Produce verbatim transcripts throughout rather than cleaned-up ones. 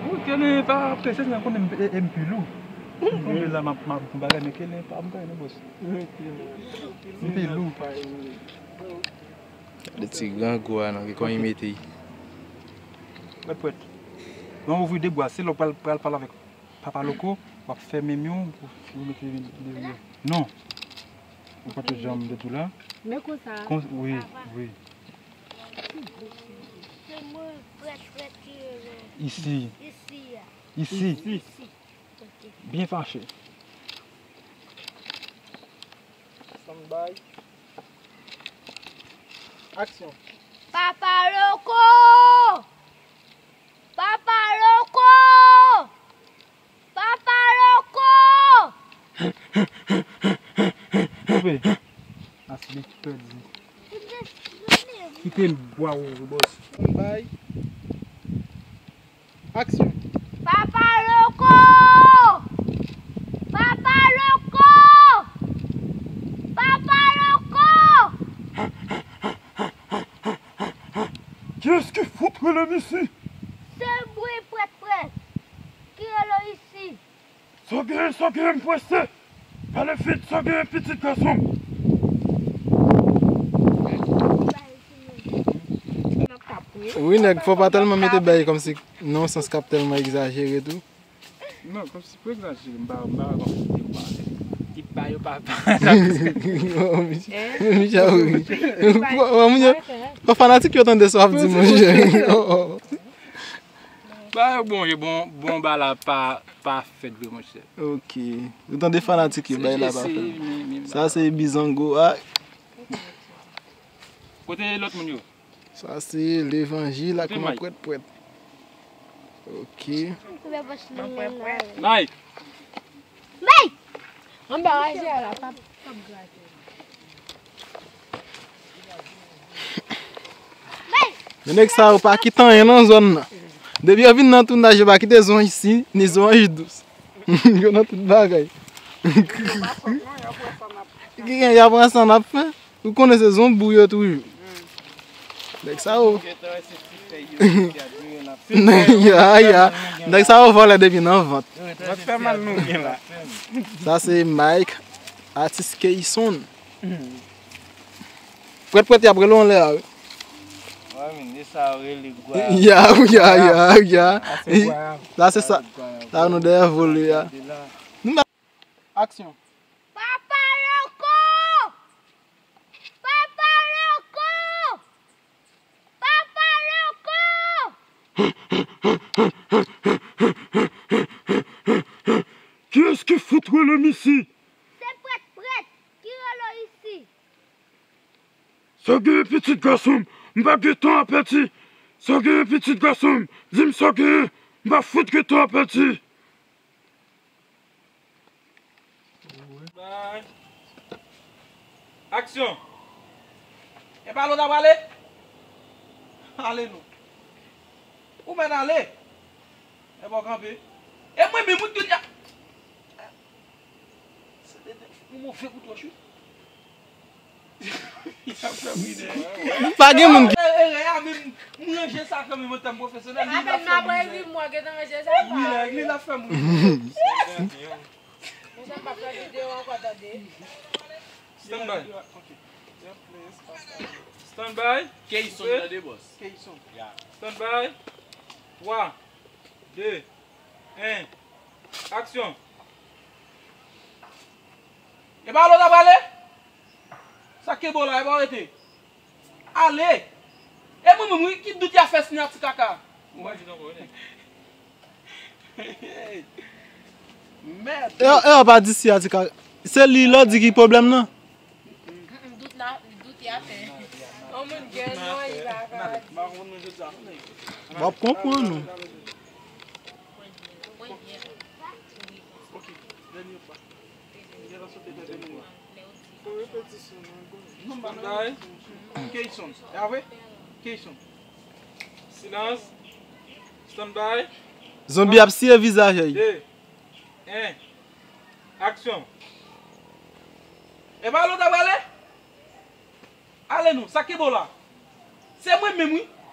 Ou konnen pa prese, se nan konnen m, e, e m pi lou. M tonbe la, m ap, m ap fè yon bagay, men konnen pa m konnen non, bòs. M pi lou. Gade ti grangou a non, ki kòman li mete. Pwèt, pwèt. Bon, ouvri de bwa, se lè w pral, pral pale avèk Papa Loko, w ap fè menm yon pou, pou mete de, de, non. Ou pa t janm de tou la. Men konsa. Kon, wi, wi. Se mwen, prèt, prèt ki rele. Isi. Isi a. Isi. Isi. Ok. Byen fache. Stand by. Aksyon. Papa Loko! Papa Loko! Papa Loko! Koupe. Asile ki pèdi. Kite m bwa ou, bòs. Stand by. Aksyon. Papa Loko! Papa Loko! Papa Loko! Kiyès ki fout rele m isi? Se mwen, prèt, prèt, ki rele w isi. Sa w genyen, sa w genyen, m prese. Pale vit, sa w genyen, pitit gason m. Wi, nèg, fò pa tèlman mete bagay kòmsi nan yon sans k ap tèlman egzajere tou. Non, kòmsi pou egzajere, m pa, m pa rakonte m pa. Tip pa yo papa. Micha, wi. Fò fanatik yo tande sa w ap di, monchè. Ba yo bon, yo bon, bon ba la pa, pa fèt vre, monchè. Ok. Ou tande fanatik yo, bay la pa fèt. Sa se bizango a. Kote lòt moun yo? Sa se levanjil ak mwen prèt prèt. Ok. Mike. Mike! Anba raje a la, p ap, p ap grate. Men nèg sa yo pa kite anyen nan zòn nan. Depi yo vin nan tounaj, yo pa kite zonj si, ni zonj dous. Yo nan tout bagay. Ki gen, y ap pran san n ap fè. Ou konnen se zonbou yo toujou. Nèg sa yo. Ya, ya. Nèg sa yo vòlè depi nan vant. Vant fè mal nou gen la. Sa se Mike, atis Keyson. Prèt prèt y ap rele w anlè a, wi. Ya, ya, ya, ya. Sa se sa. Sa nou dèyè vole a. Aksyon. Papa Loko! Papa Loko! Papa Loko! Kiyès ki fout rele m isi? Se prèt prèt ki rele w isi. Sa w genyen pitit gason m, m pa gen tan a pèdi. Sa w genyen pitit gason m, di m sa w genyen, m pa fout gen tan a pèdi. Bay. Aksyon. E pa la w ta prale? Ale non. Ou mèt ale. E pa w kanpe. E mwen menm wi tout ya. Ou move kout wòch wi. Pa gen moun ki. Erè a menm, m ranje sa kanmenm an tèm pwofesyonèl. Apèn m ap rezi m, mwen gentan ranje sa. Wi, li la fè m ri. Monchè, m p ap fè videyo ankò, tande. Stand by. Stand by. Keyson, tande, bòs. Stand by. Twa, de, en. Aksyon. E pa la w ta prale? Sa kenbe w la, e pa w rete. Ale! E mwen menm wi, ki dout y a fè si nan ti kaka? Ou pa di non, bro, nèg. Mèd. E, e, w pa di si a ti kaka. Se li lò di ki pwoblèm nan. Mm, mm, dout la, dout y a fè. Yon moun gen non, li pa ka di. M pa konprann mwen jodi a, non, nèg. W ap konprann, non. Ok, dènye fwa. Fè repetisyon nan gòl. Stand by. Keyson. E apre? Keyson. Silans. Stand by. Zonbi ap siye vizaj li. De. En. Aksyon. E pa la w ta prale? Ale non, sa kenbe w la. Se mwen menm wi.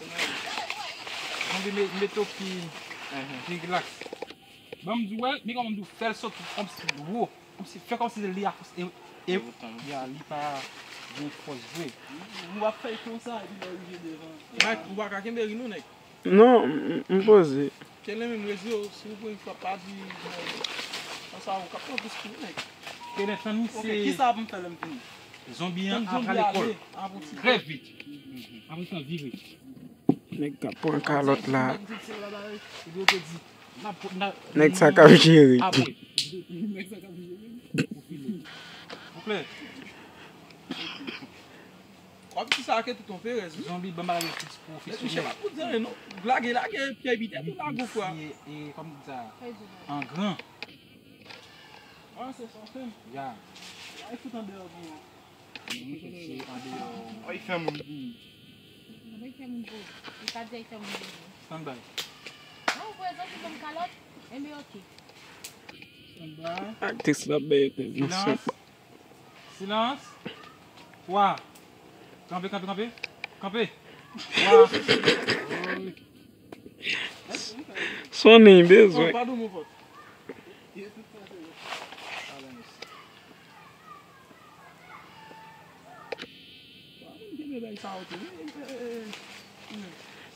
Mwen vle met, met yo pi, pi relax. Ban m di w, men kòman m di w, fè l soti kòmsi dlo. Kòmsi, fè kòmsi se li a fòs. E, E ya, li pa gen fòs vre. Nou ap fè konsa, epi lè rive devan. Mike, ou pa ka kenbe ri non, nèg. Non, m, m poze. Kele menm redi yo, si w pran yon frap, pa di, non. Konsa, ou ka pran plis kou, nèg. Kele tann misye. Ok, kisa pou m fè lè m fini? Zonbi an ap ale kò l. Trè vit. Apre sa, vire. Nèg k ap pran kalòt la. Nèg sa k ap jere. Ou klè? W ap di sa ke tout yon perèz, wi. Zonbi, ban m bagay yo plis pwofesyonèl. Mesye, pa pou di anyen, non. Lage, lage, pyè biten pou lage ou, frè. Misye, e, kòman di sa? An gran. Ah, se sa, fè m. Ya. Ay, fout andeyò pou mwen. Wi, se andeyò. Ay, fè moun. Mwen fè moun po. Li pa di ay fè moun po. Stand by. Non, ou prezan ki ban m kalòt? Enben, ok. Stand by. Aktris la bay entèvansyon. Silans. Silans. Twa. Kanpe, kanpe, kanpe. Kanpe. Twa. Sonnen bezwen. Oh, padon, mon pote.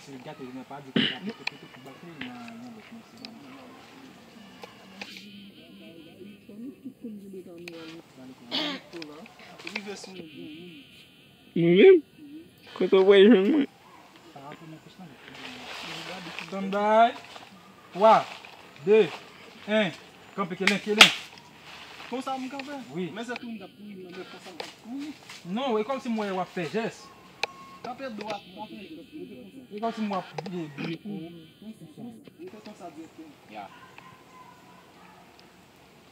Se gate, mwen pa di konsa, tout, tout, tout, tout, tout, nan, nan lòt, nan, se pa nan. Mwen menm? Kote w pral jwenn mwen? Stand by. Twa, de, en. Kanpe, kelen, kelen. Konsa m kanpe? Wi. Men se tou m t ap kouri, men konsa m t ap kouri. Non, e kòmsi m wè w ap fè jès. Kanpe dwat, kanpe. E kòmsi m w ap bouye, bouye kou. Rete konsa direktè. Ya.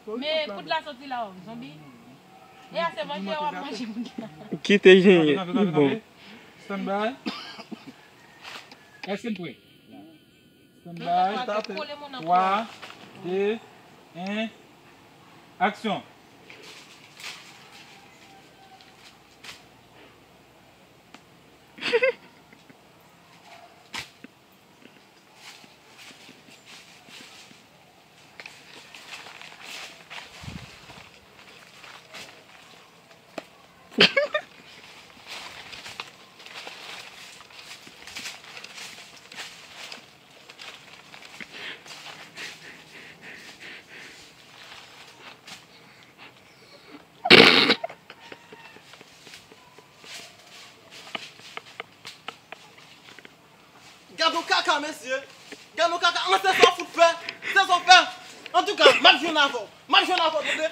Men kout la soti la, o, zonbi. E a se manje w ap manje moun nan. Kite jenye. Kanpe, kanpe, kanpe, kanpe. Stand by. Èske n prè? Stand by. Twa, de, en, aksyon. Gad yon kaka, mesye. Gad yon kaka. An, se sa w fout fè. Se sa w fè. Antouka, m ap jwenn avè w. M ap jwenn avè w, tande.